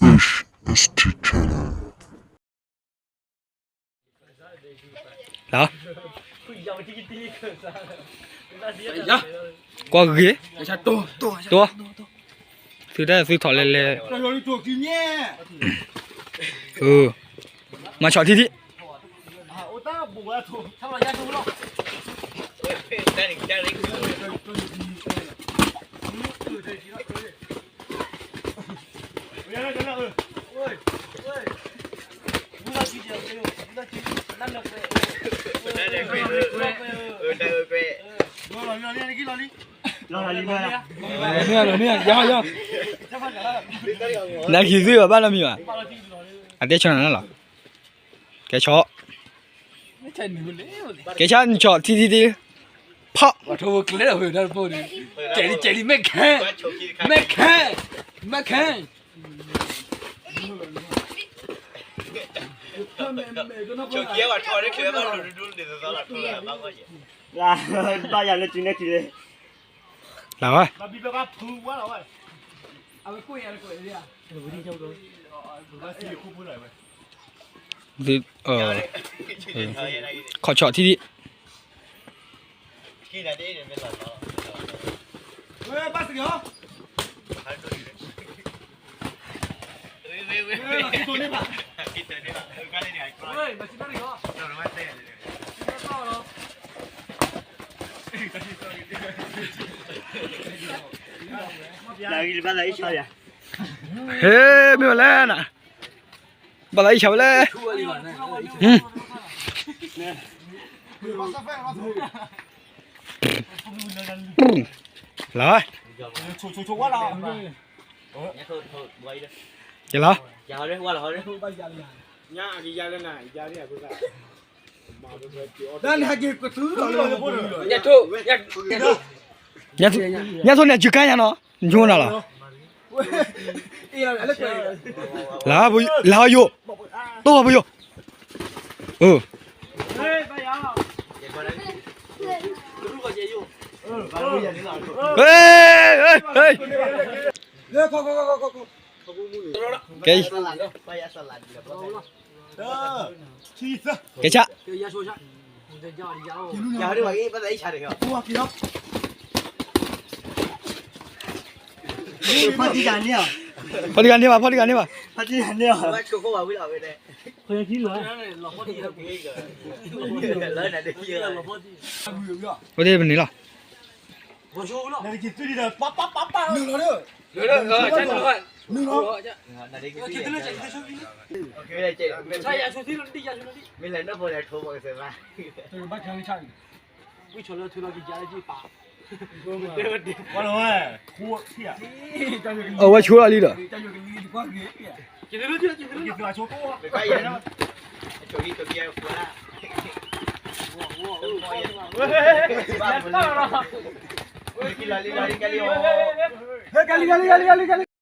H S T channel. လီၤ, ကွၢ်ဂ့ၤ, တိ, သုတၢ်သုထီၣ်လဲၣ်လဲၣ်, မၤဆီၣ်ထံထံ, နဟံးသုဘၣ်ဘၣ်နီတမံၤဘၣ်, အတဲဆီၣ်နၤလီၤ, ကဲဆီၣ်, ကဲဆီၣ်နဆီၣ်ထံထံထံ, ဖီၣ်, ကဲလံကဲလံ မဲၣ်ခဲ, မဲၣ်ခဲ, မဲၣ်ခဲ ဘၣ်ယၤလၢစုနဲစုလဲ, လၢဝဲ, ခီၣ်ဆီၣ်ထံထံ ဟဲ မ့ၢ်ဝဲလဲၣ်နၤ, ဘၣ်သးအံၣ်ဆၣ်ဝဲလဲၣ်, လီၤ, ကဲလီၤ, ညါထိၣ်န့ၣ် စုကါညါနီၤ, ညိနၤလီၤ, လၢယိာ်, တိၢ်ပယိာ်, ကဲ, ကဲဆၣ်, ဖီတံၢ်ဂၤန့ၢ်ဘၣ်, ဖီတံၢ်ဂၤန့ၢ်ဘၣ်, ဝဲဒၣ်ပန့ၣ်လီၤ, အဝဲဆိလီၤလံဒီး, ကဲလံ ကဲလံ ကဲလံ ကဲလံ